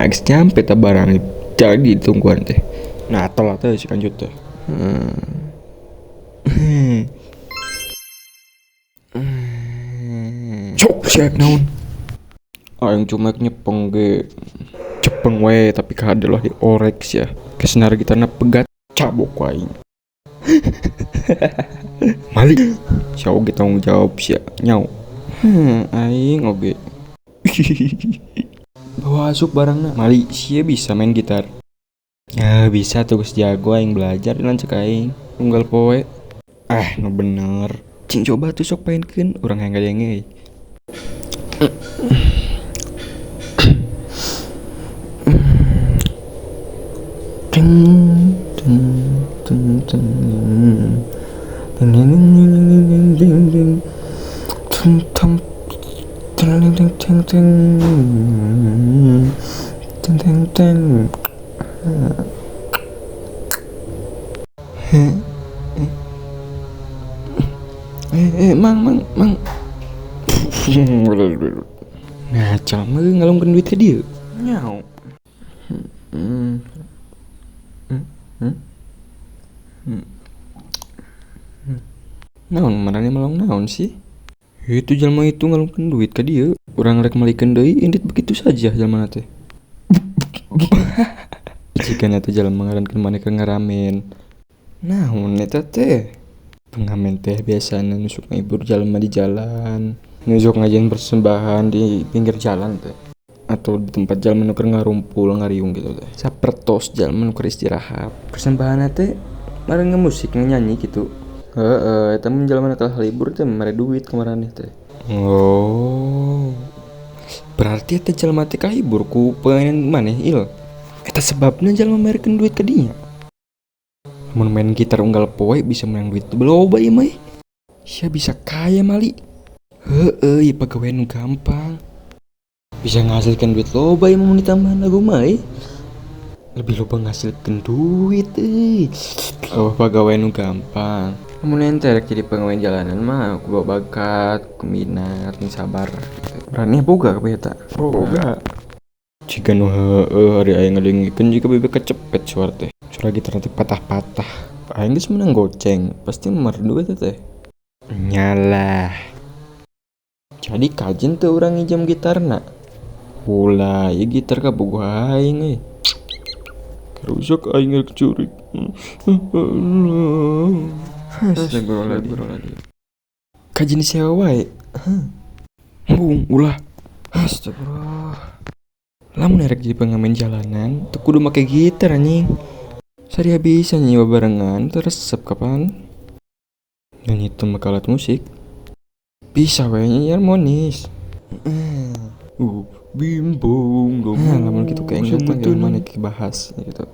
Geus nyampe tah barang jadi ditungguan teh. Nah telat teh si kanjut teh. Cok siap naon. Aing cuma nyepeng ge. Cepeng we tapi kade lah diorek sia. Kesenar gitarna pegat cabok ku aing. Mali sia oge tanggung jawab sia nyau. Aing oge. Bawa asup barangna. Mali sia bisa main gitar. Ya bisa tuh geus jago aing belajar lanceuk aing. Unggal poe. Ah nu bener. Cing coba tuh sok paenkeun urang hayang ngadenge. Teng teng teng teng. Teng teng teng teng teng. Teng teng teng teng teng teng. Teng teng teng. Mang mang mang. Nah, calma ngalungkeun duit ke dieu. Nyau. Naon marane melong naon sih? Itu jalma itu ngalungkeun duit ka dieu. Urang rek malikeun deui indit begitu saja jalma teh. Jika teh jalma ngarankeun maneh keur ngaramen. Naon eta teh? Pengamen teh biasana nu sok ngahibur jalma di jalan, nu sok ngajian persembahan di pinggir jalan teh, atau di tempat jalma nu keur ngarumpul ngariung gitu teh. Sapertos jalma nu keur istirahat. Persembahanna teh bareng ngemusik nyanyi gitu. Heeh, eta mun jalma nu kalah libur teh mere duit ka maraneh teh. Oh. Berarti eta jalma teh kahibur ku pengainan maneh il. Eta sebabna jalma merekeun duit ka dinya. Mun main gitar unggal poe bisa menang duit loba ieu mah. Sia bisa kaya mali. Heeh, ieu pagawean nu gampang. Bisa ngahasilkeun duit loba ieu mah mun ditambahan lagu mah euy. Lebih loba ngahasilkeun duit euy. Oh, pagawean nu gampang. Mun ente rek jadi pegawai jalanan mah ku bawa bakat, ku minat, nu sabar gitu. Berani boga kabeh eta? Boga. Jika nu heueuh ari aing ngadengikeun jiga bebek kecepet suara teh. Suara gitar teh patah-patah. Aing geus meunang goceng, pasti merdu eta teh. Nyalah. Jadi kajen teu urang ngijam gitarna. Ulah, ieu gitar kabogoh aing euy. Karusak aing rek curik. Astagfirullahaladzim. Kajen disewa wae. Embung ulah. Astagfirullah. Lamun erek jadi pengamen jalanan, teu kudu make gitar anjing. Saria bisa nyanyi babarengan teu resep kapan. Nyanyi teu make alat musik. Bisa we nyanyi harmonis. Bimbong dong. Nah, lamun kitu kayak inget teh mana bahas gitu.